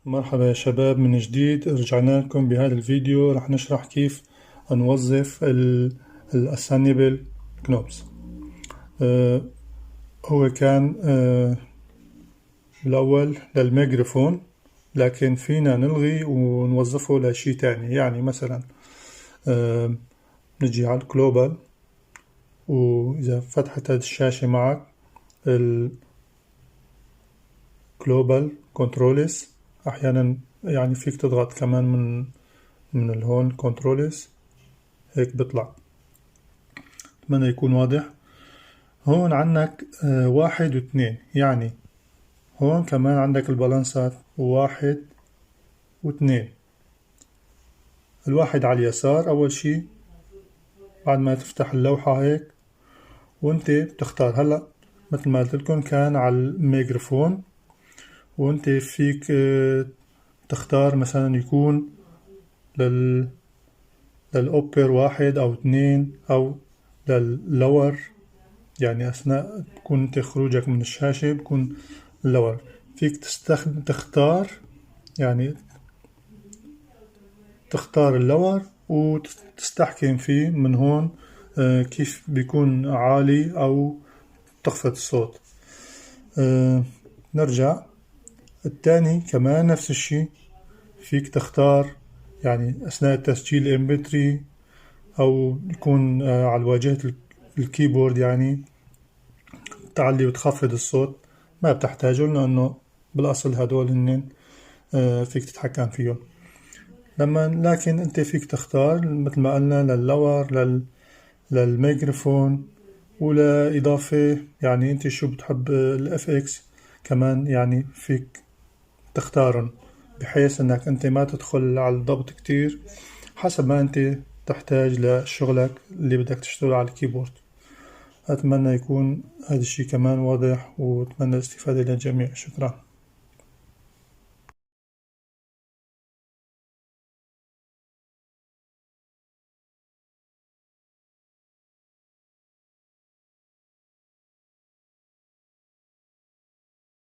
مرحبا يا شباب، من جديد رجعنا لكم. بهذا الفيديو رح نشرح كيف نوظف ال assignable knobs. هو كان بالأول للميكروفون، لكن فينا نلغي ونوظفه لشيء تاني. يعني مثلا نجي على ال global، وإذا فتحت هذه الشاشة معك ال global controls، أحيانا يعني فيك تضغط كمان من الهون controls، هيك بيطلع. أتمنى يكون واضح. هون عندك واحد واثنين، يعني هون كمان عندك البالانسات واحد واثنين. الواحد على اليسار أول شي بعد ما تفتح اللوحة هيك، وانت بتختار. هلا مثل ما قلت لكم كان على الميكروفون، وانت فيك تختار مثلا يكون لل upper واحد أو اثنين أو لل lower، يعني أثناء تكون انت خروجك من الشاشة بكون ال lower. فيك تستخدم تختار، يعني تختار ال lower وتستحكم فيه من هون كيف بيكون عالي أو تخفض الصوت. نرجع الثاني كمان نفس الشي، فيك تختار يعني أثناء التسجيل MP3 أو يكون على واجهة ال keyboard، يعني تعلي وتخفض الصوت. ما بتحتاجه لأنه بالأصل هدول هن فيك تتحكم فيهم لما، لكن انت فيك تختار مثل ما قلنا لل lower، للميكروفون، ولا إضافة يعني انت شو بتحب ال FX كمان، يعني فيك تختارن بحيث انك انت ما تدخل على الضبط كتير، حسب ما انت تحتاج لشغلك اللي بدك تشتغل على ال keyboard. أتمنى يكون هذا الشي كمان واضح، وأتمنى الاستفادة للجميع. شكرا.